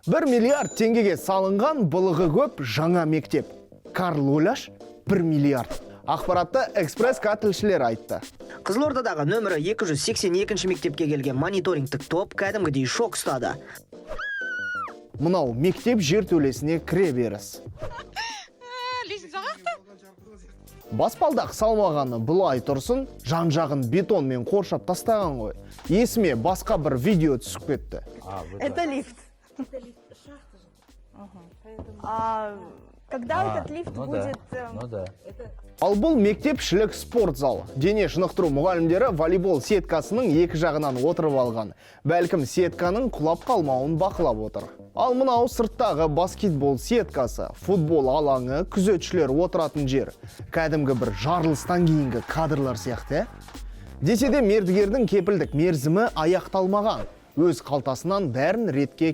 1 миллиард теңгеге салынған былығы көп жаңа мектеп. Карл, ойлаш, 1 миллиард. Ақпаратты Экспресс К тілшілері айтты. Қызылордадағы нөмірі 282 мектепке келген мониторингтік топ кәдімгідей шок ұстады. Мынау мектеп жертөлесіне кіре беріс. Лестница қаяқта? Баспалдақ салмағаны былай тұрсын, жан жағын бетонмен қоршап тастаған ғой. Есіме басқа бір видео түсіп кетті. Это лифт. А когда этот лифт Ну да, будет? Ну да. Ал бұл мектепішілік спорт залы. Дене шынықтыру мұғалімдері волейбол сеткасының екі жағынан отырып алған. Бәлкім, сетканың құлап қалмауын бақылап отыр. Ал мынау сырттағы баскетбол сеткасы, футбол алаңы, күзетшілер отыратын жер. Кәдімгі бір жарылыстан кейінгі кадрлар сияқты, ә? Десе де, мердігердің кепілдік мерзімі аяқталмаған. Өз қалтасынан бәрін ретке.